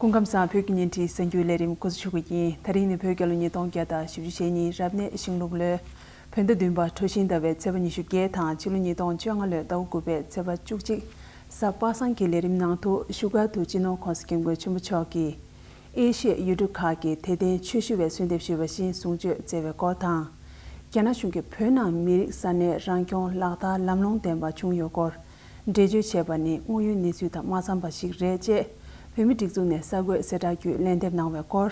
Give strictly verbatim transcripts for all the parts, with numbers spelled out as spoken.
སྐུ་ཁམས་བཟང་། བོད་ཀྱི་བརྙན་འཕྲིན་གསར་འགྱུར་ལས་རིམ་འགོ་འཛུགས་ཞུ་གི་ཡིན། དེ་རིང་ནི་བོད་རྒྱལ་ལོ་ཉིས་སྟོང་བརྒྱ་དང་བཞི་བཅུ་ཞེ་གཉིས་རབ་གནས་ཤིང་ལུག་ལོའི་བོད་ཟླ་བདུན་པ་གྲོ་བཞིན་ཟླ་བའི་ཚེས་པ་ཉི་ཤུ་བརྒྱད་དང་ཕྱི་ལོ་ཉིས་སྟོང་བཅོ་ལྔ་ལོའི་ཟླ་བ་དགུ་པའི་ཚེས་པ་བཅུ་གཅིག་གཟའ་པ་སངས་ཀྱི་ལས་རིམ་ནང་དུ་བཞུགས་སྒར་དུ་སྤྱི་ནོར་༸གོང་ས་༸སྐྱབས་མགོན་ཆེན་པོ་མཆོག་གིས་ཨེ་ཤི་ཡའི་ཡུལ་གྲུ་ཁག་གི་དད་ལྡན་ཆོས་ཞུ་བའི་གསོལ་འདེབས་ཞུས་པ་བཞིན་གསུང་ཆོས་སྩལ་བའི་སྐོར་དང་། རྒྱ་ནག་གཞུང་གིས་བོད་ནང་མི་རིགས་ས་གནས་རང་སྐྱོང་ལག་བསྟར་ལམ་ལྷོང་ལྡན་པ་བྱུང་ཡོད་སྐོར་འགྲེལ་བརྗོད་བྱས་པ་ནི་དངོས་ཡོད་གནས་ཚུལ་དང་མ་འཚམས་པ་ཞིག་རེད་ཅེས་བོད་མིའི་སྒྲིག་འཛུགས་ནས་གསར་འགོད་གསལ་བསྒྲགས་བརྒྱུད་ལན་འདེབས་གནང་བའི་སྐོར།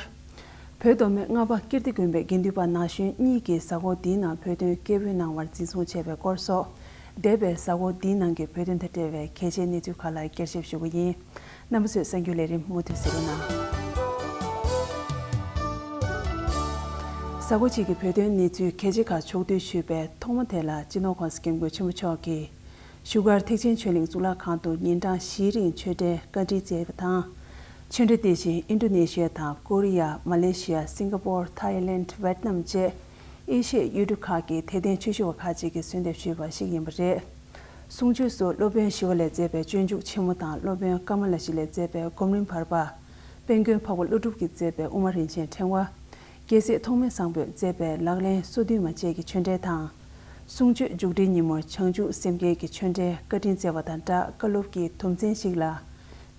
བོད་མདོ་སྨད་རྔ་པ་ཀིརྟི་དགོན་པའི་དགེ་འདུན་པ་ན་གཞོན་གཉིས་ཀྱིས་གཟའ་འཁོར་འདིའི་ནང་བོད་དོན་སྐད་འབོད་གནང་བར་འཛིན་བཟུང་བྱས་པའི་སྐོར་སོགས། འདས་པའི་གཟའ་འཁོར་འདིའི་ནང་གི་བོད་དོན་དང་འབྲེལ་བའི་གལ་ཆེའི་གནས་ཚུལ་ཁག་ལ་བསྐྱར་ཞིབ་ཞུ་གི་ཡིན། རྣམ་པ་ཚོས་གསར་འགྱུར་ལས་རིམ་མུ་མཐུད་གཟིགས་རོགས་གནང་། གཟའ་འཁོར་གཅིག་གི་བོད་དོན་གནས་ཚུལ་གལ་ཆེ་ཁག་ཕྱོགས་བསྡུས་ཞུས་པའི་ཐོག་མ་དེ་ལ་སྤྱི་ནོར་༸གོང་ས་༸སྐྱབས་མགོན་ཆེན་པོ་མཆོག་གིས་བཞུགས་སྒར་ཐེག་ཆེན་ཆོས་གླིང་གཙུག་ལག་ཁང་དུ་ཉིན་གྲངས་བཞིའི་རིང་ཆོས་འབྲེལ་བཀའ་དྲིན་སྩལ་བ་དང་། ཆོས་འབྲེལ་དེ་བཞིན་ཨིན་ཌོ་ནེ་ཤི་ཡ་དང་ཀོ་རི་ཡ། མ་ལེ་ཤི་ཡ། སིང་ག་པོར། ཐའི་ལེནྜ། ཝེད་ནམ་བཅས་ཨེ་ཤི་ཡའི་ཡུལ་གྲུ་ཁག་གི་དད་ལྡན་ཆོས་ཞུ་བ་ཁག་ཅིག་གིས་གསོལ་འདེབས་ཞུས་པ་ཞིག་ཡིན་པ་རེད། གསུང་ཆོས་སུ་སློབ་དཔོན་ཞི་བ་ལྷས་མཛད་པའི་སྤྱོད་འཇུག་ཆེན་མོ་དང་སློབ་དཔོན་ཀ་མ་ལ་ཤཱི་ལས་མཛད་པའི་སྒོམ་རིམ་བར་པ། དཔལ་མགོན་འཕགས་པ་ཀླུ་སྒྲུབ་ཀྱིས་མཛད་པའི་དབུ་མ་རིན་ཆེན་ཕྲེང་བ། རྒྱལ་སྲས་ཐོགས་མེད་བཟང་པོས་མཛད་པའི་ལག་ལེན་སོ་བདུན་མ་བཅས་ཀྱི་ཆོས་འབྲེལ་དང་། གསུང་ཆོས་མཇུག་སྒྲིལ་ཉིན་མོར་བྱང་ཆུབ་སེམས་བསྐྱེད་ཀྱི་ཆོས་འབྲེལ་བཀའ་དྲིན་སྩལ་བ་དང་སྦྲགས། བཀའ་སློབ་ཀྱི་དུམ་ཚན་ཞིག་ལ།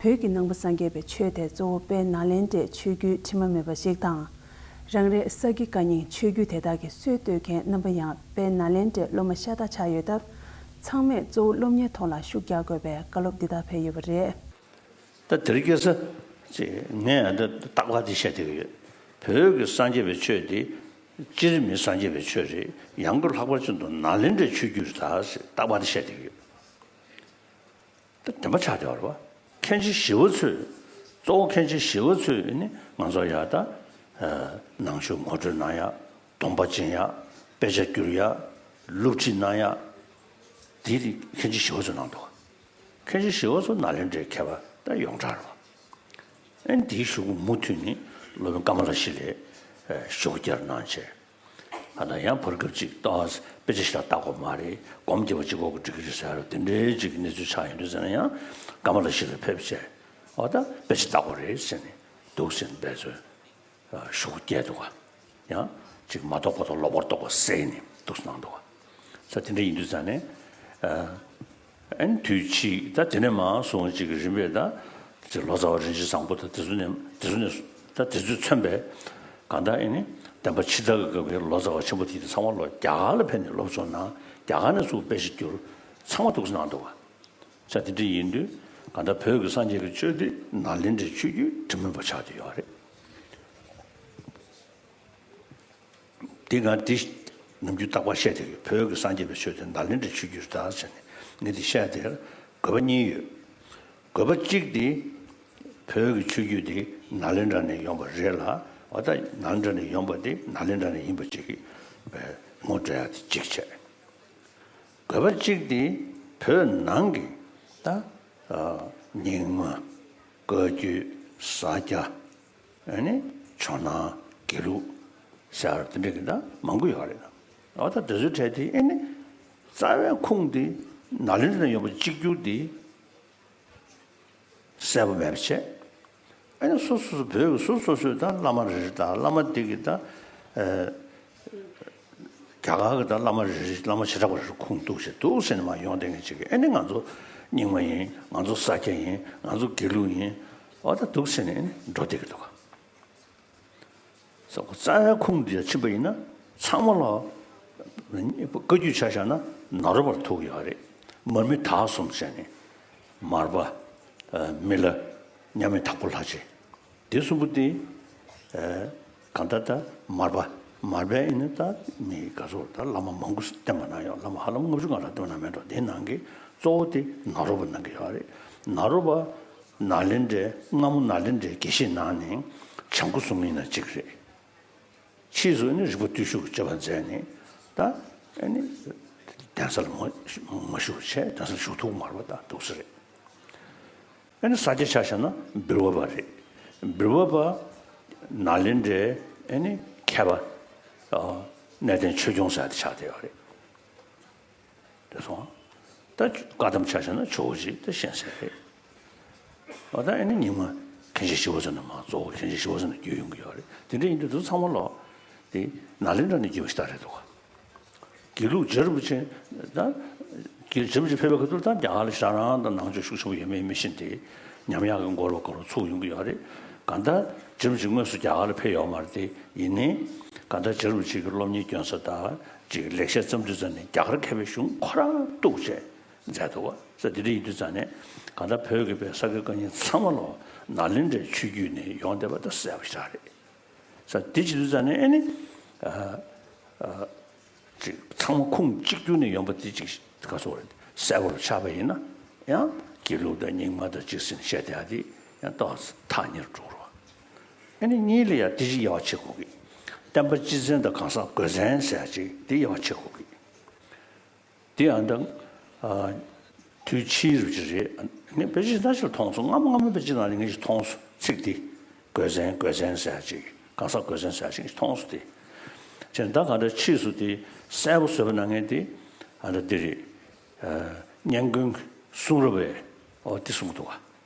བོད་ཀྱི་ནང་པ་སངས་རྒྱས་པའི་ཆོས་དེ་གཙོ་བོ་དཔལ་ནཱ་ལེནྡྲའི་ཆོས་བརྒྱུད་དྲི་མ་མེད་པ་ཞིག་དང་། རང་རེའི་ས་དགེ་བཀའ་རྙིང་ཆོས་བརྒྱུད་དེ་དག་གི་སྲོལ་གཏོད་མཁན་རྣམ་པ་ཡང་དཔལ་ནཱ་ལེནྡྲའི་སློབ་མ་ཤ་སྟག་ཆགས་ཡོད་སྟབས། ཚང་མས་གཙོ་བོ་སློབ་གཉེར་ཐོག་ལ་ཤུགས་རྒྱག་དགོས་པའི་བཀའ་སློབ་འདི་དག་ཕེབས་ཡོད་པ་རེད། ད་དེ་རིང་ཁ་སང་ཅིག་ངས་ད་རྟག་པར་འདི་བཤད་བསྡད་ཀྱི་ཡོད། བོད་ཀྱི་སངས་རྒྱས་པའི་ཆོས་འདི་སྤྱིར་མི་སངས་རྒྱས་པའི་ཆོས་རེད། ཡང་སྒོས་ལྷག་པར་ཅན་དུ་ནཱ་ལེནྡྲའི་ཆོས་བརྒྱུད་རེད་ད་ཟེར་རྟག་པར་འདི་བཤད་བསྡད་ཀྱི་ཡོད། ད་བདེན་པ་ཆགས་བསྡད་པ་རེད་བ། མཁན་ཆེན་ཞི་བ་འཚོས། གཙོ་བོ་མཁན་ཆེན་ཞི་བ་འཚོས་ནི་ང་ཚོ་ཡ་ད་ནང་ཆོས་ངོ་སྤྲོད་གནང་ཡ། སྡོམ་པ་སྦྱིན་ཡ། དཔེ་ཆ་བསྒྱུར་ཡ། སློབ་ཁྲིད་གནང་ཡ། དེ་དེ་མཁན་ཆེན་ཞི་བ་འཚོས་གནང་འདུག། མཁན་ཆེན་ཞི་བ་འཚོ་ནཱ་ལེནྡྲའི་མཁས་པ་ད་ཡོངས་གྲགས་རེད་བ། ཨན་དེའི་གཞུག་གུ་མུ་མཐུད་ནས་སློབ་དཔོན་ཀ་མ་ལ་ཤཱི་ལས་ཞུ་སྐྱོར་གནང་བྱས། ཨ་ད་ཡང་བར་སྐབས་ཅིག་ཏོག་དཔེ་ཆ་ཞིག་ལ་ལྟ་དགོས་མ་རེད། སྒོམ་རྒྱབ་པ་གཅིག་པོ་གིས་འགྲིག་གི་རེད་ཟེར་རོ། དེ་འདྲའི་ཅིག་གནས་ཚུལ་ཆགས་ཡོང་དུས་ཙམ་ན་ཡང་ཀ་མ་ལ་ཤཱི་ལ་ཕེབས་བྱས། ཨ་ད་དཔེ་ཆ་ལྟ་དགོས་རེད་ཟེར་ནས་འདུག་ཟེར་ནས་འབད་རྩོལ་ཞུ་སྐྱོར་འདུག་ག། ཡང་ཅིག་མ་རྟོགས་པ་དང་ལོག་པར་རྟོགས་པ་བསལ་ནས་འདུག་གནང་འདུག་ག། ས་དེ་འདྲ་ཡིན་དུས་ཙམ་ནས། ཨན་དུས་ཕྱིས་ད་དེ་ནས་མར་སོང་ཅིག་གི་རིམ་པས་ད་ཅིག་ལོ་ཙཱ་བ་རིན་ཆེན་བཟང་པོ་དང་དེ་ཚོ་ནས་དེ་ཚོ་ནས་ད་དེ་ཚོས་མཚོན་པའི་གང་ལྟར་ཨེ་ནི་བསྟན་པ་ཕྱི་དར་གྱི་སྐབས་ཀྱི་ལོ་ཙཱ་བ་ཆེན་པོ་དེ་དང་ཚང་མ་ལོ་རྒྱ་གར་ལ་ཕེབས་ནས་སློབ་སྦྱོང་གནང་། རྒྱ་གར་ནས་ཚུར་དཔེ་ཆ་བསྒྱུར། ཚང་མ་འདུག་གནང་འདུག་ག། ས་དེ་འདྲ་ཡིན་དུས་གང་ལྟར་བོད་ཀྱི་སངས་རྒྱས་ཀྱི་ཆོས་འདི་ནཱ་ལེནྡྲའི་ཆོས་བརྒྱུད་དྲི་མེད་པ་ཆགས་བསྡད་ཡོད་རེད། འདི་ང་འདི་ནམ་རྒྱུན་རྟག་པར་བཤད་བསྡད་ཡོད། བོད་ཀྱི་སངས་རྒྱས་པའི་ཆོས་དེ་ནཱ་ལེནྡྲའི་ཆོས་བརྒྱུད་རེད་ད་ཟེར་ནས་ངས་འདི་བཤད་དེར་དགོས་པ་གཉིས་ཡོད། དགོས་པ་གཅིག་དེ་བོད་ཀྱི་ཆོས་བརྒྱུད་དེ་ནཱ་ལེནྡྲ་ནས་ཡོང་པ་རེད་ལ། འོ་ད་ནཱ་ལེནྡྲ་ནས་ཡོང་པ་དེ་ནཱ་ལེནྡྲ་ནས་ཡིན་པ་གཅིག་གིས་ངོ་སྤྲོད་ཡག་དེ་གཅིག་བྱས། དགོས་པ་གཅིག་དེ་བོད་ནང་གི་ད་རྙིང་མ། བཀའ་བརྒྱུད། ས་སྐྱ། ཨ་ནི་ཇོ་ནང་། དགེ་ལུགས་ཟེར་དེ་འདྲ་གི་ད་མང་པོ་ཡོད་རེད། འོ་ད་དེ་ཚོའི་གྲས་དེ་ཨ་ནི་རྩ་བའི་ཁུངས་དེ་ནཱ་ལེནྡྲ་ནས་ཡོང་པ་གཅིག་གྱུར་དེ་གསལ་པོ་མེད་པ་བྱས། ཨ་ནི་སོ་སོ་སོ་བོད་ཀྱི་སོ་སོ་སོས་ད་བླ་མ་རེ་རེ་དང་བླ་མ་དེ་གི་ད་ཨ། རྒྱ་གར་གྱི་ད་བླ་མ་རེ་རེ་བླ་མ་བྱེ་བྲག་པ་རེ་རེ་ཁུངས་གཏུགས་བྱས་འདུག་ཟེར་ནས་མར་ཡོང་བསྡད་མཁན་ཅིག་གིས་ཨ་ནི་ང་ཚོ་རྙིང་མ་ཡིན། ང་ཚོ་ས་སྐྱ་ཡིན། ང་ཚོ་དགེ་ལུགས་ཡིན། འོ་ད་འདུག་ཟེར་ནས་ཨ་ནི་འགྲོ་བསྡད་ཀྱི་འདུག་ག། ས་ཁོ་རྩ་བའི་ཁུངས་འདིར་ཕྱིན་པ་ཡིན་ན་ཚང་མ་ལ་བཀའ་བརྒྱུད་ཆ་བཞག་ན་ནཱ་རོ་པར་ཐུག་ཡོད་རེད། མར་མི་དྭགས་གསུམ་བྱས་ནས་མར་པ། མི་ལ། མཉམ་མེད་དྭགས་པོ་ལྷ་རྗེ། དེ་གསུམ་པོ་དེ། ཨ། གང་ལྟར་ད་མར་པ། མར་པ་ཡིན་ན་ད་མི་ག་ཚོད་ད་བླ་མ་མང་པོ་བསྟེན་པ་གནང་ཡོད། བླ་མ་ཧ་ལམ་ལྔ་བཅུ་ང་ལྷག་བསྟེན་པ་གནང་མེད་འགྲོ། དེ་ནང་གི་གཙོ་བོ་དེ་ནཱ་རོ་པ་གནང་གི་ཡོད་རེད། ནཱ་རོ་པ་ནཱ་ལེནྡྲའི་སྔ་མོ་ནཱ་ལེནྡྲའི་དགེ་བཤེས་ནང་ནས་བྱང་སྒོ་སྲུང་མི་ནང་གཅིག་རེད། ཕྱིས་སུ་ནི་རིག་པ་བརྟུལ་ཞུགས་ཀྱི་སྤྱོད་པ་མཛད་ནས་ད་ཨ་ནི་གདན་སར་མ་མ་བཞུགས་བྱས། གདན་སར་བཞུགས་ཐུབ་མ་རེད་པ། ད་འདུག་ས་རེད། ཨ་ནི་ས་སྐྱ་ཆ་བཞག་ན་བིར་བ་པ་རེད། བིར་བ་པ་ནཱ་ལེནྡྲའི་ཨ་ནི་མཁས་པ་ཨ་གནས་བརྟན་ཆོས་སྐྱོང་ཟེར་དེ་ཆགས་བསྡད་ཡོད་རེད། དེ་སོང་། ད་བཀའ་གདམས་ཆ་བཞག་ན་ཇོ་བོ་རྗེ་དེ་བཤད་ས་རེད། འོ་ད་ཨ་ནི་རྙིང་མ་ མཁན་ཆེན་ཞི་བ་འཚོ་ནས་མར་གཙོ་བོ་མཁན་ཆེན་ཞི་བ་འཚོ་ནས་བརྒྱུད་ཡོང་གི་ཡོད་རེད། དེ་འདྲ་ཡིན་དུས་དེ་ཚོ་ཚང་མ་ལོག་དེ་ནཱ་ལེནྡྲ་ནས་བརྒྱུད་པ་ཞིག་ད་རེད་འདུག་ག་དགེ་ལུགས་རྗེ་རིན་པོ་ཆེ་ད་རྗེ་རིན་པོ་ཆེ་ཕེབས་པའི་ཁ་ཐུག་ད་རྒྱ་གར་ལ་ཞེ་དྲག་རང་དང་ནང་ཆོས་ཤུགས་ཆེན་པོ་ཡོད་མེད་མི་ཤེས་ཏེ་ཉམས་ཡག་གི་འགོ་ལོག་ག་ལོག་ཚུགས་ཡོང་གི་ཡོད་རེད། གང་ལྟར་རྗེ་རིན་པོ་ཆེ་དངོས་སུ་རྒྱ་གར་ལ་ཕེབས་ཡོད་མ་རེད་དེ། ཡིན་ནའི་གང་ལྟར་རྗེ་རིན་པོ་ཆེ་གི་སློབ་གཉེར་སྐྱོན་ས་དང་ཅིག་ལེགས་བཤད་བརྩམས་དུས་ཙམ་ནས་རྒྱ་གར་མཁས་པའི་གཞུང་ཁོ་རང་གཏུགས་བྱས་མཛད་འདུག་བ། ས་དེ་འདྲ་ཡིན་དུས་ཙམ་ནས་གང་ལྟར་བོད་ཀྱི་པའི་ས་དགེ་བཀའ་རྙིང་ཚང་མ་ལོག་ནཱ་ལེནྡྲའི་ཆོས་བརྒྱུད་ནས་ཡོང་བསྡད་པ་ད་གསལ་པོ་ཞིག་རེད། ས་དེ་བྱེད་དུས་ཙམ་ནས་ཨེ་ནི། ཅིག་ཚང་མ་ཁུངས་གཅིག་གྱུར་ནས་ཡོང་པ་དེ་ཅིག་ག་ཚོད་རེད་གསལ་པོར་ཆགས་པ་ཡིན་ན་ཡང་དགེ་ལུགས་དང་རྙིང་མ་དང་ཅིག་ཟིན་བཤད་དེ་ཨ་དེ་ཡང་ཏོག་ཙམ་ཐག་ཉེར་འགྲོ་རོགས། ཨེ་ནི་གཉིས་ལ་ཡང་དེ་ཅིག་དབྱེ་བ་ཕྱེ་དགོས་ཀྱི། བསྟན་པ་སྤྱི་བཙན་དང་གང་ཟག་དགོས་མཚན་ཟེར་ཅིག་དེ་དབྱེ་བ་ཕྱེ་དགོས་ཀྱི། དེ་ཡང་དང་། དུས་ཕྱིས་རུ་ཅི་རེད། ངས་དཔེ་ཅིག་ད་ཅིག་མཐོང་སོང་། སྔ་མོ་སྔ་མོའི་དཔེ་ཅིག་ནང་ནས་ངས་ཅིག་མཐོང་སོང་། ཚིག་འདི་དགོས་མཚན་དགོས་མཚན་ཟེར་ཅིག་གང་ཟག་དགོས་མཚན་ཟེར་ཅིག་མཐོང་སོང་། དེ་བྱས་ད་གང་འདྲ་ཕྱིས་སུ་དེ་གསལ་པོ་བཟོས་པ་ན་ངས་དེ་ཨ་ད་འདི་རེད། སྙན་དགོན་གསུང་རབ་པས་ཨོ་དེ་གསུངས་འདུག་ག་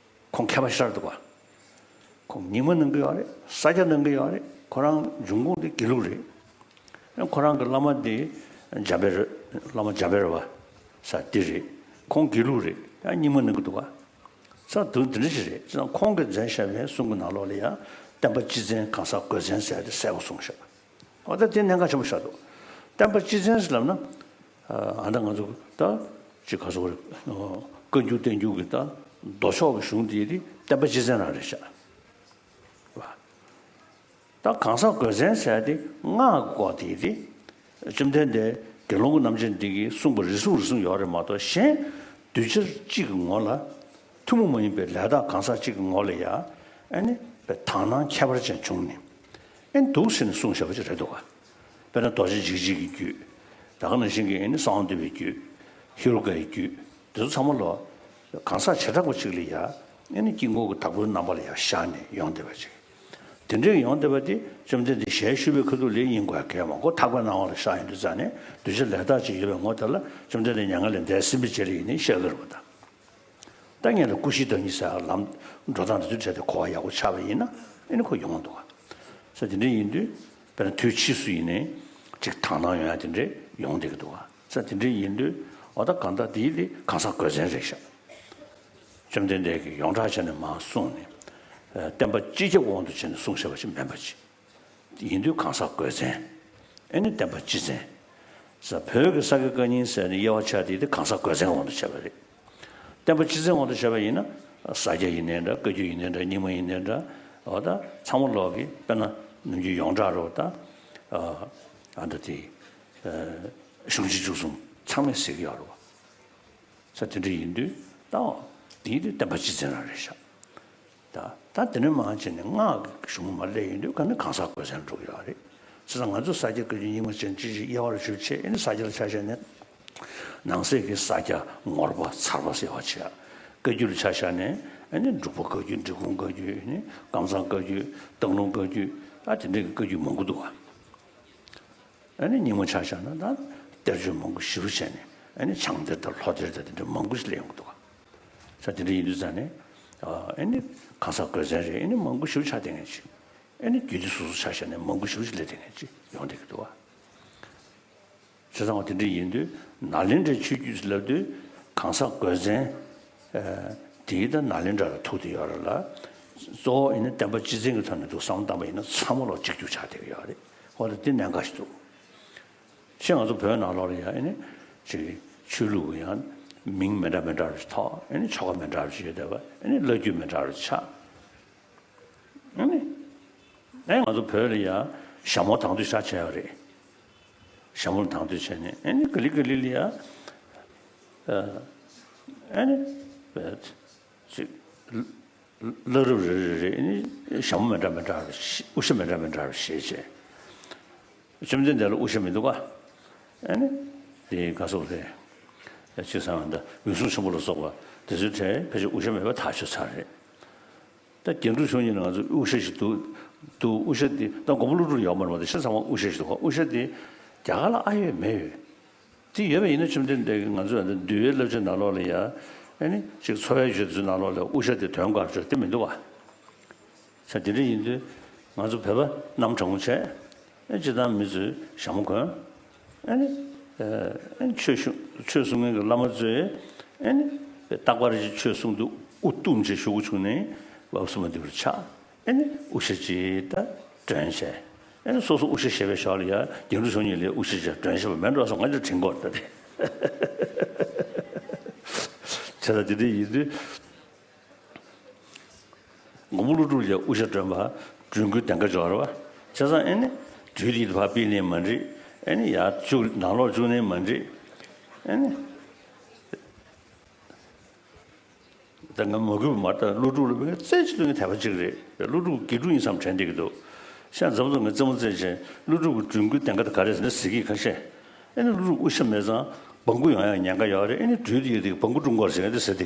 ཁོང་མཁས་པ་ཤར་འདུག་ག་ཁོང་རྙིང་མ་གནང་གི་ཡོད་རེད། ས་སྐྱ་གནང་གི་ཡོད་རེད། ཁོ་རང་འབྱུང་ཁུངས་དེ་དགེ་ལུགས་རེད། ཁོ་རང་གི་བླ་མ་དེ་འཇམ་དཔལ་རེད། བླ་མ་འཇམ་དཔལ་རེད་བ། ས་དེ་རེད། ཁོང་དགེ་ལུགས་རེད། ཡང་རྙིང་མ་གནང་གི་འདུག་ག་ས་དུ་དེ་འདྲ་ཞིག་རེད། ཁོང་གིས་མཛད་བཞག་པའི་གསུང་གི་ནང་ལོགས་ལ་ཡང་བསྟན་པ་སྤྱི་བཙན་གང་ཟག་དགོས་མཚན་ཟེར་ཏེ་གསལ་པོ་གསུངས་བཞག་འོ་ད་དེ་གནད་འགག་ཆེན་པོ་ཆགས་འདུག་བསྟན་པ་སྤྱི་བཙན་ཟེར་ལབ་ན། ཨ་ད་ང་ཚོ་ད་ཅིག་ག་ཚོད་རེད། བཀའ་འགྱུར་བསྟན་འགྱུར་གྱི་ད་མདོ་ཕྱོགས་ཀྱི་གཞུང་དེ་དེ་བསྟན་པ་སྤྱི་བཙན་རང་རེད་ཤག་ད་གང་ཟག་དགོས་མཚན་ཟེར་དེ་སྔགས་ཀྱི་སྐོར་དེ་དེ། བཅོམ་ལྡན་འདས་དགེ་སློང་གི་རྣམ་འབྱེད་འདི་གིས་གསུངས་པ་རེ་ཟུང་རེ་ཟུང་ཡོད་རེད་མ་གཏོགས་གཞན་གདུལ་བྱ་གཅིག་གི་ངོ་ལ་ཐུན་མོང་མ་ཡིན་པའི་ལས་དག་གང་ཟག་གཅིག་གི་ངོ་ལ་ཡ་ཨ་ནི་དག་སྣང་ཁྱད་པར་ཅན་བྱུང་ནས་ཨ་ནི་འདུག་ཟེར་ནས་གསུངས་བཞག་པ་ཅིག་རེད་འདུག་ག་དཔེར་ན་རྡོ་རྗེ་འཇིགས་བྱེད་ཀྱི་རྒྱུད། ད་ག་ནང་བཞིན་གྱི་ཨ་ནི་གསང་བ་འདུས་པའི་རྒྱུད། ཧེ་རུ་ཀ་ཡི་རྒྱུད། དེ་ཚོ་ཚང་མ་ལོ། གང་ཟག་བྱེ་བྲག་པ་གཅིག་ལ་ཡ། ཨ་ནི་དཀྱིལ་འཁོར་གྱི་བདག་པོའི་རྣམ་པ་ལ་ཡ་ཤར་ནས་ཡོང་བསྡད་པ་ཅིག་དེ་འདྲའི་ཡོང་བསྡད་པ་དེ་བཅོམ་ལྡན་འདས་ཞལ་བཞུགས་པའི་ཁ་ཐུག་ལ་ཡིན་དགོས་གལ་མང་པོ་ཐེག་པའི་སྣང་བ་ལ་ཤར་ཡོང་དུས་ཙང་ནས་གདུལ་བྱ་ལས་དག་ཅིག་ཡོད་པའི་ངོ་དེ་ལ་བཅོམ་ལྡན་འདས་མྱ་ངན་ལས་འདས་ཟིན་པའི་རྗེས་ལ་ཡིན་ནའི་ཤར་གྱི་རེད་པ་ད། ད་ངས་ལ་སྐུ་བཞིའི་བདག་ཉིད་ཟེར་ལམ་འགྲོ་སྟངས་དེ་ཚོའི་གྲས་དེ་གོ་བ་ཡག་པོ་ཆགས་པ་ཡིན་ན་ཨ་ནི་ཁོ་ཡོང་འདུག་ག་ས་དེ་འདྲ་ཡིན་དུས་དཔེར་ན་དུས་ཕྱིས་སུ་ཡིན་ནའི་ཅིག་དག་སྣང་ཡོང་ཡ་དེ་འདྲ་ཡོང་བསྡད་ཀྱི་འདུག་ག་ས་དེ་འདྲ་ཡིན་དུས་འོ་ད་གང་ལྟར་དེའི་དེ་གང་ཟག་དགོས་མཚན་རེད་ཤག་བཅོམ་ལྡན་འདས་ཀྱིས་ཡོངས་གྲགས་བྱས་ནས་མར་གསུངས་ནས། ཨ་བསྟན་པ་སྤྱི་ཁྱབ་དབང་དུ་བྱས་ནས་གསུངས་བཞག་པ་ཞིག་མིན་པ་ཅིག་ཡིན་དུས་གང་ཟག་དགོས་མཚན། ཨེ་ནི་བསྟན་པ་སྤྱི་བཙན། ས་བོད་ཀྱི་ས་དགེ་བཀའ་རྙིང་ཟེར་ནས་དབྱེ་བ་ཆགས་དེ་དེ་གང་ཟག་དགོས་མཚན་དབང་དུ་བྱས་པ་རེད། བསྟན་པ་སྤྱི་བཙན་དབང་དུ་བྱས་པ་ཡིན་ན་ས་སྐྱ་ཡིན་ནའི་འདྲ་བཀའ་བརྒྱུད་ཡིན་ནའི་འདྲ་རྙིང་མ་ཡིན་ནའི་འདྲ་འོ་ད་ཚང་མ་ལོག་གི་དཔེར་ན་ནམ་རྒྱུན་ཡོངས་གྲགས་རེད་པ་ད། ཨ་ད་དེ་གཞུང་ཆེན་བཅུ་གསུམ་ཚང་མས་ཟེར་གྱི་ཡོད་རེད་པ། ས་དེ་འདྲ་ཡིན་དུས་ད་དེའི་དུས་བསྟན་པ་སྤྱི་བཙན་རང་རེད་ཤག་ད་ད་དེ་ནས་མར་བྱས་ནས་སྔགས་ཀྱི་གཞུང་མར་སླེབས་ཡོང་དུས་ག་ནི་གང་ཟག་དགོས་མཚན་འགྲོ་གི་ཡོད་རེད། བྱས་ཙང་ང་ཚོ་ས་སྐྱ་བཀའ་བརྒྱུད་རྙིང་མ་ཅན་ཅི་ཞིག་དབྱེ་བ་རུ་ཞུ་བྱས་ཨེ་ནི་ས་སྐྱ་ལ་ཆ་བཞག་ནས་ནང་གསེས་ཀྱི་ས་སྐྱ་ངོར་པ་ཚར་པ་ཟེར་བ་བྱས། བཀའ་བརྒྱུད་ལ་ཆ་བཞག་ནས་ཨེ་ནི་འབྲུག་པ་བཀའ་བརྒྱུད་འབྲི་གུང་བཀའ་བརྒྱུད་ཨེ་ནི་ཀམ་ཚང་བཀའ་བརྒྱུད་སྟག་ལུང་བཀའ་བརྒྱུད་ཨ་དེ་འདྲའི་བཀའ་བརྒྱུད་མང་པོ་འདུག་ག་ཨ་ནི་རྙིང་མ་ཆ་བཞག་ན་ད་གཏེར་ཆོས་མང་པོ་ཞེ་པོ་བྱས་ནས་ཨ་ནི་བྱང་གཏེར་དང་ལྷོ་གཏེར་དང་དེ་འདྲ་མང་པོ་ཞིག་སླེབས་ཡོང་གི་འདུག་ག་ས་དེ་འདྲ་ཡིན་དུས་ཙང་ནས་ཨ་ནི་གང་ཟག་དགོས་མཚན་རེད། ཨ་ནི་མང་པོ་ཞེ་པོ་ཆགས་བསྡད་མཁན་ཅིག་ཨ་ནི་རྒྱུད་སྡེ་སོ་སོ་ཆ་བཞག་ནས་མང་པོ་ཞེ་པོ་ཞིག་སླེབས་བསྡད་མཁན་ཅིག་ཡོང་བསྡད་ཀྱི་འདུག་ག་བྱས་ཙང་བ་དེ་འདྲ་ཡིན་དུས་ནཱ་ལེནྡྲའི་ཆོས་བརྒྱུད་ལབ་དུས་གང་ཟག་དགོས་མཚན། དེའི་ད་ནཱ་ལེནྡྲ་ལ་ཐུག་བསྡད་ཡོད་རེད་ལ། གཙོ་བོ་ཡིན་ན་བསྟན་པ་སྤྱི་བཙན་གྱི་ཐོག་ནས་འདུག་བསམ་བློ་བཏང་པ་ཡིན་ན་ཚང་མ་ལོག་གཅིག་གྱུར་ཆགས་བསྡད་ཀྱི་ཡོད་རེད། ཧོ་ད་དེ་གནད་འགག་ཞིག་འདུག་ཤེས་ང་ཚོ་བོད་ནང་ལོགས་ལ་ཡང་ཨེ་ནི་ཅིག་ཆོས་ལུགས་ཀྱི་ཡང་མིང་མི་འདྲ་མི་འདྲ་རུ་ཐོགས་ཨེ་ནི་ཆོ་ག་མི་འདྲ་རུ་ཡོད་བསྡད་པ་ཨེ་ནི་བླ་བརྒྱུད་མི་འདྲ་རུ་ཆགས། ཨ་ནི། ཨེ་ང་ཚོ་བོད་ལ་ཡ་ཞྭ་མོ་དང་དུ་ཤ་བྱས་ཡོད་རེད། ཞྭ་མོ་དང་དུ་བྱས་ནས་ཨེ་ནི་ག་ལི་ག་ལི་ལ་ཡ། ཨ་ནི། ཅིག་བླ་རབས་རེ་རེ་རེ་ཨེ་ནི་ཞྭ་མོ་མི་འདྲ་མི་འདྲ་རུ་དབུ་ཞྭ་མི་འདྲ་མི་འདྲ་རུ་བཞེས་བྱས། བཅོམ་ལྡན་འདས་ལ་དབུ་ཞྭ་མི་འདུག་ག་ཨ་ནི། དེ་ག་སོགས་རེད། ཅིག་བསམ་ཡང་ད་འོད་སྲུང་ཆེན་པོ་ལ་སོགས་པ་དེ་ཚོའི་གྲས་ཕལ་ཆེར་དབུ་ཞྭ་མེད་པ་ཐག་ཆོད་ཚར་རེད། ད་རྒྱན་དྲུག་མཆོག་གཉིས་ལ་ང་ཚོ་དབུ་ཞྭ་ཞིག་འདུག་འདུག་དབུ་ཞྭ་དེ་ད་མགོན་པོ་ཀླུ་སྒྲུབ་ཡོད་མ་རེད་པ། དེ་ཤ་ཚང་མ་དབུ་ཞྭ་ཞིག་འདུག་ག་དབུ་ཞྭ་དེ་རྒྱ་གར་ལ་ཨ་ཡོད་མེད་ཡོད། དེ་ཡོད་པ་ཡིན་ན་བཅོམ་ལྡན་འདས་ཀྱིས་ང་ཚོ་ད་འདུལ་བའི་བསླབ་བྱའི་ནང་ལོགས་ལ་ཡ། ཨ་ནི་ཅིག་འཚོ་བའི་ཆོས་དེ་ཚོའི་ནང་ལོགས་ལ་དབུ་ཞྭ་དེ་དོན་ག་རེ་ཆོག་དེ་མི་འདུག་ག་ད་དེ་འདྲ་ཡིན་དུས་ང་ཚོ་བོད་པ་རྣམ་གྲངས་མང་པོ་བྱས། ཨེ་སྤྱིར་བཏང་མི་ཚོས་ཞྭ་མོ་གོན། ཨེ་ནི་ཨེ་ཆོས་ཞུ་ཆོས་གསུང་མཁན་གྱི་བླ་མ་ཚོས་ཨེ་ནི་རྟག་པར་ཅིག་ཆོས་གསུང་དུས་དབུ་བཏུམས་བྱས་བཞུགས་བྱུང་ནས་བབས་སུ་མ་འདུག་པར་ཆགས། ཨེ་ནི་དབུ་ཞྭ་ཅིག་ད་གྲོན་བྱས། ཨེ་ནི་སོ་སོ་དབུ་ཞྭ་བཞེས་པའི་ཞོར་ལ་ཡ་རྒྱ་ནག་ཚོ་གཉིས་ལས་དབུ་ཞྭ་ཅིག་གྲོན་བཞེས་པ་མེད་འགྲོ་སོང་ང་ཚོ་དྲན་གྱི་ཡོད་ད་དེ། བྱས་ཙང་དེ་འདྲ་ཡིན་དུས། མགོན་པོ་ཀླུ་སྒྲུབ་ལ་དབུ་ཞྭ་གྲོན་པ་སྒྲོན་སྐུའི་གདེངས་ཀ་འཇོག་རེད་བ། བྱས་ཙང་ཨེ་ནི་དུས་དེ་ཕར་ཕུད་ནའི་མ་འགྲིག། ཨེ་ནི་ཡར་བཅུག་ནང་ལོགས་བཅུག་ནའི་མ་འགྲིག། ཨེ་ནི་ད་ང་མ་གུས་པ་མ་རེད། ད་ཀླུ་སྒྲུབ་ལ་ངས་རྩེ་གཅིག་ཏུ་ངས་དད་པ་གཅིག་རེད། ཀླུ་སྒྲུབ་དགེ་ཕྲུག་ཡིན་བསམ་དྲན་བསྡད་ཀྱི་འདུག། ཤ་འཛམ་བཟོ་ངས་རྩེད་མོ་རྩེད་བྱས་ཀླུ་སྒྲུབ་ཀྱི་སྒྲོན་སྐུའི་གདེངས་ཀ་དེ་ག་རེ་ཟེར་ན་ཟེར་གྱི་ཁ་ཤས། ཨེ་ནི་ཀླུ་སྒྲུབ་དབུ་ཞྭ་མེད་ཙང་སྦྲང་བུ་ཡོང་ཡག་ཉེན་ཁ་ཡོད་རེད། ཨེ་ནི་སྦྲུལ་དེ་ཡོད་དེ་སྦྲང་བུ་སྒྲུབ་དགོས་རེད་ཟེར་ནས་དེ་ཟེར་དེ།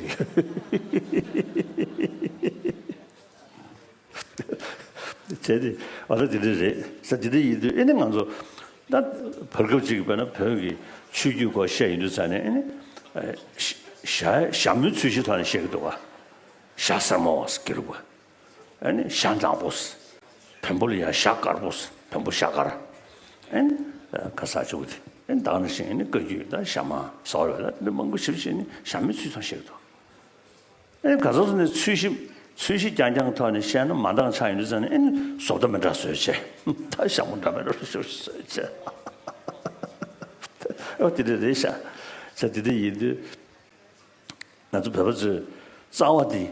བྱས་ཏེ་ཨ་ལ་དེ་འདྲ་རེད་ཟེར། དེ་འདྲ་ཡིན་དུས་ཨེ་ནི་ང་ཚོ་ད་བར་སྐབས་ཅིག་དཔེར་ན་བོད་ཀྱི་ཆོས་བརྒྱུད་སྐོར་བཤད་ཡོང་དུས་ཙང་ནས་ཨེ་ནི་ཞྭ་ཞྭ་མོའི་ཚོས་གཞིའི་ཐོག་ནས་བཤད་ཀྱི་འདུག་ག། ཞྭ་སེར་མོ་ཟེར་གྱི་རེད་པ། ཨ་ནི་ཞྭ་འདམ་པོ། བོན་པོ་ལ་ཡང་ཞྭ་དཀར་པོ། བོན་པོ་ཞྭ་དཀར། ཨ་ནི་ཁ་ས་ཆུ་བོ་དེ། ཨ་ནི་ད་ག་ནང་བཞིན་ཨ་ནི་བཀའ་བརྒྱུད་དང་ཞྭ་དམར་ཟེར་བ་ཡོད་ལ་འདི་མང་པོ་ཞིབ་བཤད་ནི་ཞྭ་མོའི་ཚུལ་ཙམ་བཤད་ཀྱི་འདུག། ཨ་ནི་ག་ཚོད་ཚོད་ནས་ཚོས་གཞི་ཚོས་གཞི་རྐྱང་རྐྱང་ཐོག་ནས་བཤད་ན་མ་འདང་ཆགས་ཡོང་དུས་ཙང་ནས་ཨ་ནི་བཟོ་ལྟ་མི་འདྲ་བཟོས་བྱས། ད་ཞྭ་མོ་འདྲ་མི་འདྲ་བཟོས་བྱས། ཨོ་དེ་འདྲ་རེད་ཤག། ས་དེ་འདྲ་ཡིན་དུས། ང་ཚོ་བོད་པ་ཚོས་རྩ་བ་འདི་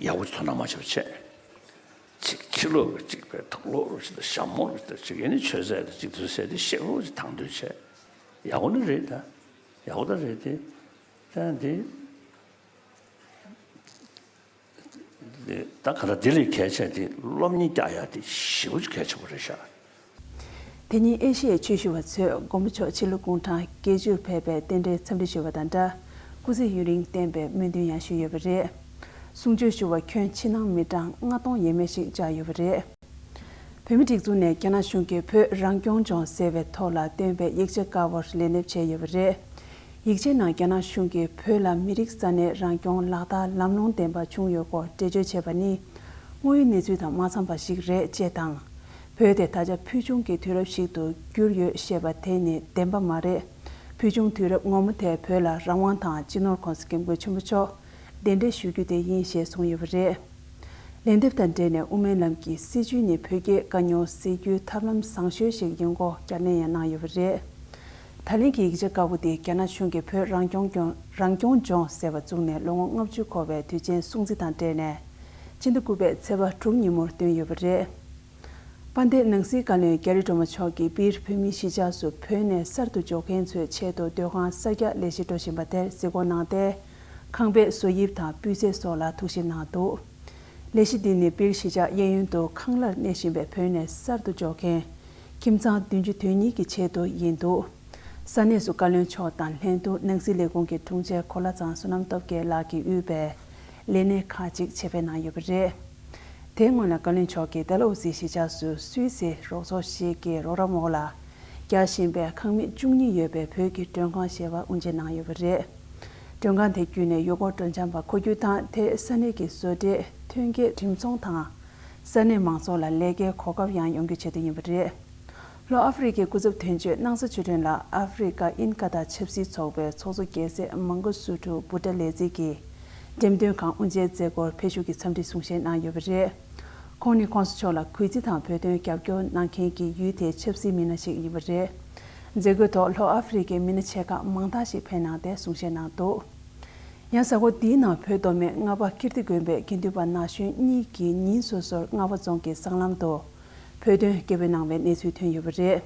ཡག་པོ་ཅིག་དོ་སྣང་མ་བྱས་པ་བྱས། གཅིག་ཕྱི་ལོགས་ཀྱི་གཅིག་པའི་དུག་ལོག་རུ་ཞིག་དང་ཞྭ་མོ་རུ་ཞིག་དང་གཅིག་ཡིན་ནི་ཆོས་ཟས་དང་གཅིག་དུས་ཟས་དེ་ཞེ་པོ་ཅིག་དང་དོད་བྱས། ཡག་པོ་ནི་རེད་ད། ཡག་པོ་ད་རེད་དེ། ད་འདི། ད་ག་ད་འདི་ལས་གལ་ཆེ་དེ་སློབ་གཉེར་རྒྱག་ཡ་དེ་ཞེ་པོ་ཅིག་གལ་ཆེ་པོ་རེད་ཤག། དེ་ཉིན་ཨེ་ཤི་ཡའི་ཆོས་ཞུ་བ་ཚོས་མགོན་པོ་མཆོག་ཕྱི་ལོ་དགུང་གྲངས་བརྒྱད་ཅུར་ཕེབས་པའི་རྟེན་འབྲེལ་འཚམས་འདྲི་ཞུས་པ་དང་སྦྲགས་སྐུ་ཚེ་ཡུན་རིང་བརྟན་པའི་སྨོན་འདུན་ཡང་ཞུས་ཡོད་པ་རེད། གསུང་ཆོས་ཞུ་བར་ཁྱོན་ཕྱི་ནང་མི་གྲངས་ལྔ་སྟོང་ཡས་མས་ཤིག་བཅར་ཡོད་པ་རེད། བོད་མིའི་སྒྲིག་འཛུགས་ནས་རྒྱ་ནག་གཞུང་གིས་བོད་རང་སྐྱོང་ལྗོངས་ཟེར་བའི་ཐོག་ལ་བཏོན་པའི་ཡིག་ཆ་དཀར་པོར་ལན་འདེབས་བྱས་ཡོད་པ་རེད། ཡིག་ཆའི་ནང་རྒྱ་ནག་གཞུང་གིས་བོད་ལ་མི་རིགས་ས་གནས་རང་སྐྱོང་ལག་བསྟར་ལམ་ལྷོང་ལྡན་པ་བྱུང་ཡོད་སྐོར་འགྲེལ་བརྗོད་བྱས་པ་ནི། དངོས་ཡོད་གནས་ཚུལ་དང་མ་འཚམས་པ་ཞིག་རེད་ཅེས་དང་། བོད་དེ་ད་ཆ་ཕུལ་བྱུང་གི་དུས་རབས་ཤིག་ཏུ་གྱུར་ཡོད་ཞེས་པ་དེ་ནི་བདེན་པ་མ་རེད། ཕུལ་བྱུང་དུས་རབས་ངོ་མ་དེ་བོད་ལ་རང་དབང་དང་སྤྱི་ནོར་༸གོང་ས་༸སྐྱབས་མགོན་ཆེན་པོ་མཆོག་གདན་འདྲེན་ཞུ་རྒྱུ་དེ་ཡིན་ཞེས་གསུངས་ཡོད་པ་རེད། ལན་འདེབས་དང་འབྲེལ་ནས་དབུ་མའི་ལམ་གྱི་སྲིད་བྱུས་ནི་བོད་རྒྱའི་དཀའ་རྙོག་སེལ་རྒྱུའི་ཐབས་ལམ་བཟང་ཤོས་ཤིག་ཡིན་སྐོར་བསྐྱར་ལན་ཡང་གནང་ཡོད་པ་རེད། ད་ལན་གྱི་ཡིག་ཆ་དཀར་པོ་དེ་རྒྱ་ནག་གཞུང་གིས་བོད་རང་སྐྱོང་ལྗོངས་རང་སྐྱོང་ལྗོངས་ཟེར་བ་བཙུགས་ནས་ལོ་ངོ་ལྔ་བཅུ་འཁོར་བའི་དུས་ཆེན་སྲུང་བརྩི་དང་འབྲེལ་ནས། སྤྱི་ཟླ་དགུ་པའི་ཚེས་པ་དྲུག་ཉིན་མོར་བཏོན་ཡོད་པ་རེད། དཔལ་ལྡན་ནང་སྲིད་བཀའ་བློན་རྒྱ་རི་སྒྲོལ་མ་མཆོག་གིས་སྦིར་བོད་མིའི་གཞིས་ཆགས་སུ་བོད་ནས་གསར་དུ་འབྱོར་མཁན་ཚོའི་ཆེད་དུ་སྡོད་ཁང་གསར་རྒྱག་ལས་གཞི་འགྲོ་བཞིན་པ་དེར་གཟིགས་སྐོར་གནང་སྟེ། ཁང་པའི་བཟོ་དབྱིབས་དང་སྤུས་ཚད་སོགས་ལ་ཐུགས་ཞིབ་གནང་འདུག། ལས་གཞི་འདི་ནི་སྦིར་གཞིས་ཆགས་གཡས་གཡོན་དུ་ཁང་གླར་གནས་བཞིན་པའི་བོད་ནས་གསར་དུ་འབྱོར་མཁན་ཁྱིམ་ཚང་བདུན་ཅུ་དོན་གཉིས་ཀྱི་ཆེད་དུ་ཡིན་འདུག། ས་གནས་སུ་བཀའ་བློན་མཆོག་དང་ལྷན་དུ་ནང་སྲིད་ལས་ཁུངས་ཀྱི་དྲུང་ཆེ་གོ་ལ་ཚང་བསོད་ནམས་སྟོབས་རྒྱལ་ལགས་ཀྱིས་དབུས་པའི་ལས་སྣེ་ཁག་ཅིག་ཆེད་ཕེབས་གནང་ཡོད་པ་རེད། དེའི་སྔོན་ལ་བཀའ་བློན་མཆོག་གིས་ཏཱ་ལའུ་སིའི་གཞིས་ཆགས་སུ་སུད་སི་རོགས་ཚོགས་ཤིག་གི་རོགས་རམ་འོག་ལ་རྒྱག་བཞིན་པའི་ཁང་མིག་བཅུ་གཉིས་ཡོད་པའི་བོད་ཀྱི་མགྲོན་ཁང་ཞེས་པ་དབུ་འབྱེད་གནང་ཡོད་པ་རེད། མགྲོན་ཁང་དེ་བརྒྱུད་ནས་ཡུལ་སྐོར་སྤྲོ་འཆམ་པ་མཁོ་རྒྱུ་དང་དེས་ས་གནས་ཀྱི་བཟོ་གྲྭས་ཐོན་སྐྱེད་ཁྲིམས་ཚོང་དང་། ས་གནས་མང་ཚོགས་ལ་ལས་ཀའི་གོ་སྐབས་ཡང་ཡོང་རྒྱུ་ཆེད་དུ་ཡིན་པ་རེད། ལྷོ་ཨ་ཧྥེ་རི་ཁའི་སྐུ་ཚབ་དོན་གཅོད་སྣང་ས་ཆོས་སྒྲོན་ལགས་ཨ་ཧྥེ་རི་ཁ་ཨིན་ཀ་ཐ་ཆབ་སྲིད་ཚོགས་པའི་ཚོགས་གཙོ་རྒྱལ་སྲས་མང་གོ་སུ་ཁྲུ་བུ་ཏྲ་ལེ་ཛི་གི་འགྲེམས་སྟོན་ཁང་དབུ་འབྱེད་མཛད་སྒོར་ཕེབས་ཞུགས་ཀྱིས་འཚམས་འདྲི་གསུང་བཤད་གནང་ཡོད་པ་རེད། ཁོང་ནི་༸གོང་ས་མཆོག་ལ་གུས་བརྩི་དང་བོད་དོན་རྒྱབ་སྐྱོར་གནང་མཁན་གྱི་ཡུལ་དེའི་ཆབ་སྲིད་མི་སྣ་ཞིག་ཡིན་པ་རེད། མཛད་སྒོའི་ཐོག་ལྷོ་ཨ་ཧྥེ་རི་ཁའི་མི་སྣ་ཆེ་ཁག་མང་དག་ཞིག་ཕེབས་གནང་སྟེ་གསུང་བཤད་གནང་འདུག། ཡང་གཟའ་འཁོར་འདིའི་ནང་བོད་མདོ་སྨད་རྔ་པ་ཀིརྟི་དགོན་པའི་དགེ་འདུན་པ་ན་གཞོན་གཉིས་ཀྱིས་ཉིན་སོ་སོར་རྔ་པ་རྫོང་གི་སྲང་ལམ་དུ་བོད་དོན་སྐད་འབོད་གནང་བའི་གནས་ཚུལ་ཐོན་ཡོད་པ་རེད།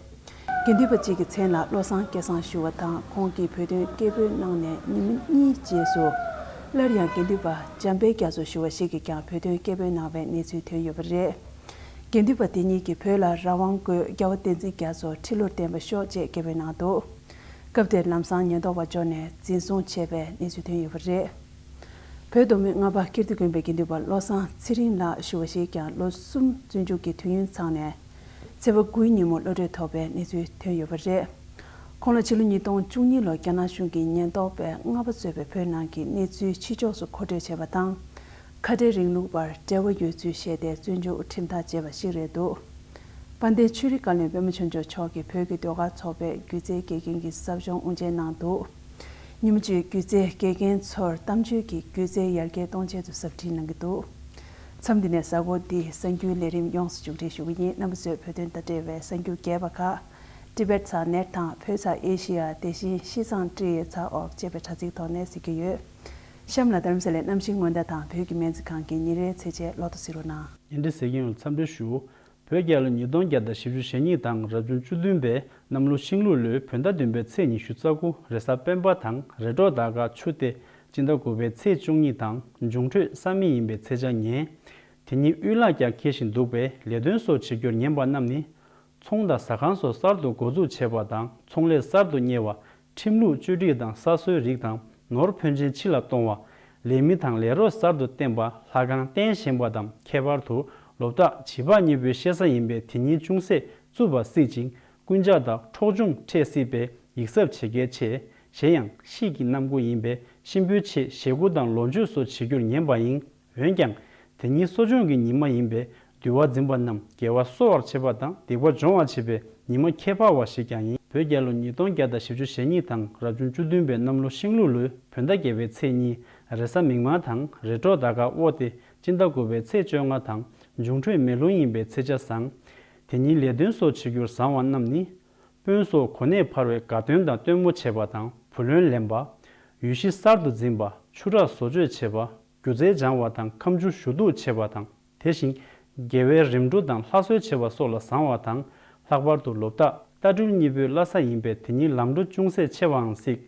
དགེ་འདུན་པ་གཅིག་གི་མཚན་ལ་བློ་བཟང་སྐལ་བཟང་ཞུ་བ་དང་ཁོང་གིས་བོད་དོན་སྐད་འབོད་གནང་ནས་ཉིན་མོ་གཉིས་རྗེས་སུ་སླར་ཡང་དགེ་འདུན་པ་འཇམ་དཔལ་རྒྱ་མཚོ་ཞུ་བ་ཞིག་གིས་ཀྱང་བོད་དོན་སྐད་འབོད་གནང་བའི་གནས་ཚུལ་ཐོན་ཡོད་པ་རེད། དགེ་འདུན་པ་དེ་གཉིས་ཀྱིས་བོད་ལ་རང་དབང་དགོས། རྒྱལ་བ་བསྟན་འཛིན་རྒྱ་མཚོ་ཁྲི་ལོར་བརྟན་པར་ཤོག་ཅེས་སྐད་འབོད་གནང་འདུག། སྐབས་དེར་ལམ་སང་ཉེན་རྟོག་པ་འབྱོར་ནས་འཛིན་བཟུང་བྱས་པའི་གནས་ཚུལ་ཐོན་ཡོད་པ་རེད། བོད་མདོ་སྨད་རྔ་པ་ཀིརྟི་དགོན་པའི་དགེ་འདུན་པ་བློ་བཟང་ཚེ་རིང་ལགས་ཞུ་བ་ཞིག་ཀྱང་ལོ་གསུམ་བཙོན་འཇུག་གི་དུས་ཡུན་ཚང་ནས་ཚེས་པ་དགུའི་ཉིན་མོ་གློད་གྲོལ་ཐོབ་པའི་གནས་ཚུལ་ཐོན་ཡོད་པ་རེད། ཁོང་ལ་ཕྱི་ལོ་ཉིས་སྟོང་བཅུ་གཉིས་ལོར་རྒྱ་ནག་གཞུང་གིས་ཉེན་རྟོག་པས་རྔ་པ་གཙོས་པའི་བོད་ནང་གི་གནས་ཚུལ་ཕྱི་ཕྱོགས་སུ་མཁོ་སྤྲོད་བྱས་པ་དང་། ཁ་བྲལ་རིང་ལུགས་པར་འབྲེལ་བ་ཡོད་ཚུལ་བཤད་དེ་བཙོན་འཇུག་ཁྲིམས་ཐག་བཅད་པ་ཞིག་རེད་འདུག་དཔལ་ལྡན་ཆོས་རིག་བཀའ་བློན་པད་མ་ཆོས་འབྱོར་མཆོག་གིས་བོད་ཀྱི་ཟློས་གར་ཚོགས་པའི་སྒྱུ་རྩལ་དགེ་རྒན་གྱི་ཟབ་སྦྱོང་དབུ་འབྱེད་གནང་འདུག་ཉིན་མོ་བཅུའི་སྒྱུ་རྩལ་དགེ་རྒན་ཚོར་གཏམ་བརྗོད་ཀྱིས་སྒྱུ་རྩལ་ཡར་རྒྱས་གཏོང་ཆེད་དུ་ཟབ་ཁྲིད་གནང་གི་འདུག་མཚམས་འདི་ནས་གཟའ་འཁོར་འདིའི་གསར་འགྱུར་ལས་རིམ་ཡོངས་སུ་མཇུག་སྒྲིལ་ཞུ་གི་ཡིན། རྣམ་པ་ཚོས་བོད་དོན་དང་འབྲེལ་བའི་གསར་འགྱུར་རྒྱས་པ་ཁག Tibet Sat Net དང་བོད་Sat Asia། དེ་བཞིན་ཤིས་ཙང་ཀྲི་ཡེ་Sat Org ཅེས་པའི་དྲ་ཚིགས་ཐོག་ནས་གཟིགས་ཀྱི་ཡོད། གཤམ་ལ་རྡ་རམ་ས་ལའི་གནམ་གཤིས་སྔོན་བརྡ་དང་བོད་ཀྱི་སྨན་རྩིས་ཁང་གི་ཉིན་རེའི་ཚེས་ཆའི་ལོ་ཐོ་གཟིགས་རོགས་གནང་། ཉིན་རེ་གཟིགས་མཁན་ལ་འཚམས་འདྲི་ཞུ། བོད་རྒྱལ་ལོ་ཉིས་སྟོང་བརྒྱ་དང་བཞི་བཅུ་ཞེ་གཉིས་དང་རབ་བྱུང་བཅུ་བདུན་པའི་གནམ་ལོ་ཤིང་ལུག་ལོའི་བོད་ཟླ་བདུན་པའི་ཚེས་ཉི་ཤུ་རྩ་དགུ་རེས་གཟའ་སྤེན་པ་དང་རེས་གྲོགས་ཟླ་སྐར་ཆུ་སྟེ་སྤྱི་ཟླ་དགུ་པའི་ཚེས་བཅུ་གཉིས་དང་འབྱུང་འཕྲོད་ས་མི་ཡིན་པའི་ཚེས་ཆ་ཉེ། དེ་ཉིད་དབུལ་ལག་ཀྱང་འཁེལ་བཞིན་འདུག་པས་ལས་དོན་སོགས་བྱེད་རྒྱུར་ཉན་པ་རྣམས་ནི། ཚོང་དང་ཟ་ཁང་སོགས་གསར་དུ་འགོ་འཛུགས་བྱས་པ་དང་ཚོང་ལས་གསར་དུ་གཉེར་བ། ཁྲིམས་ལུགས་བཅོས་སྒྲིག་དང་གསར་བཟོའི་རིགས་དང་ནོར་ཕོན་ཆེན་ཕྱི་ལ་གཏོང་བ། ལས་མི་དང་ལས་རོགས་གསར་དུ་བསྟེན་པ། ལྷ་ཁང་རྟེན་བཞེངས་པ་དང་ཁྱད་པར་དུ་ལོ་རྟགས་བྱིས་པ་གཉིས་པོའི་ཤེས་ས་ཡིན་པས་དེ་ཉིད་ཅུང་ཟད་རྩུབ་པ་སྲིད་ཅིང་རྐུན་ཇག་དང་འཕྲོག་བཅོམ་འཕྲད་སྲིད་པས་ཡིད་གཟབ་བྱེད་གལ་ཆེ། གཞན་ཡང་ཤིག་གི་གནམ་སྒོ་ཡིན་པས་གཤིན་པོའི་ཆེད་ཞེ་དགུ་དང་ལོ་མཆོད་སོགས་བྱེད་རྒྱུར་ཉན་པ་ཡིན། འོན་ཀྱང་། དེ་ཉིད་གསོ་སྦྱོང་གི་ཉི་མ་ཡིན་པས་འདུལ་བ་འཛིན་པ་རྣམས་དགེ་བ་གསོ་བར་བྱེད་པ་དང་སྡིག་པ་སྦྱོང་བར་བྱེད་པའི་ཉི་མ་ཁྱད་པར་བ་ཞིག་ཀྱང་ཡིན། བོད་རྒྱལ་ལོ་ཉིས་སྟོང་བརྒྱ་དང་བཞི་བཅུ་ཞེ་གཉིས་དང་རབ་བྱུང་བཅུ་བདུན་པའི་གནམ་ལོ་ཤིང་ལུག་ལོའི་བོད་ཟླ་བརྒྱད་པའི་ཚེས་གཉིས་རེས་གཟའ་མིག་དམར་དང་རེས་གྲོགས་ཟླ་སྐར་དབོ་སྟེ་སྤྱི་ཟླ་དགུ་པའི་ཚེས་བཅོ་ལྔ་དང་འབྱུང་འཕྲོད་མེ་རླུང་ཡིན་པའི་ཚེས་ཆ་བཟང་། དེ་ཉིད་ལས་དོན་སོགས་བྱེད་རྒྱུར་བཟང་བ་རྣམས་ནི། དཔོན་སོགས་གོ་གནས་འཕར་བའི་དགའ་སྟོན་དང་སྟོན་མོ་བྱེད་པ་དང་བུ་ལོན་ལེན་པ། ཡུལ་གཞི་གསར་དུ་འཛིན་པ། ཆུ་རགས་བཟོ་བཅོས་བྱེད་པ། སྒྱུ་རྩལ་སྦྱང་བ་དང་ཁ་མཆུ་ཞུ་གཏུག་བྱེད་པ་དང་དེ་བཞིན་དགེ་བའི་རིམ་གྲོ་དང་ལྷ་གསོལ་བྱེད་པ་སོགས་ལ་བཟང་བ་དང་། ལྷག་པར་དུ་ལོ་རྟགས་རྟ་སྦྲུལ་གཉིས་པོའི་བླ་གཟའ་ཡིན་པས་དེ་ཉིད་ལམ་འགྲོ་ཅུང་ཟད་ཆེ་བའང་སྲིད།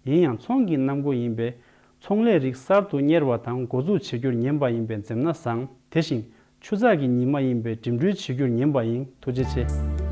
ཡིན་ཡང་ཚོང་གི་གནམ་སྒོ་ཡིན་པས་ཚོང་ལས་རིགས་གསར་དུ་གཉེར་བ་དང་འགོ་འཛུགས་བྱེད་རྒྱུར་ཉན་པ་ཡིན་པས་འཛེམ་ན་བཟང་། དེ་བཞིན་ཆུ་ཚགས་ཀྱི་ཉི་མ་ཡིན་པས་འགྲིམ་འགྲུལ་བྱེད་རྒྱུར་ཉན་པ་ཡིན། ཐུགས་རྗེ་ཆེ།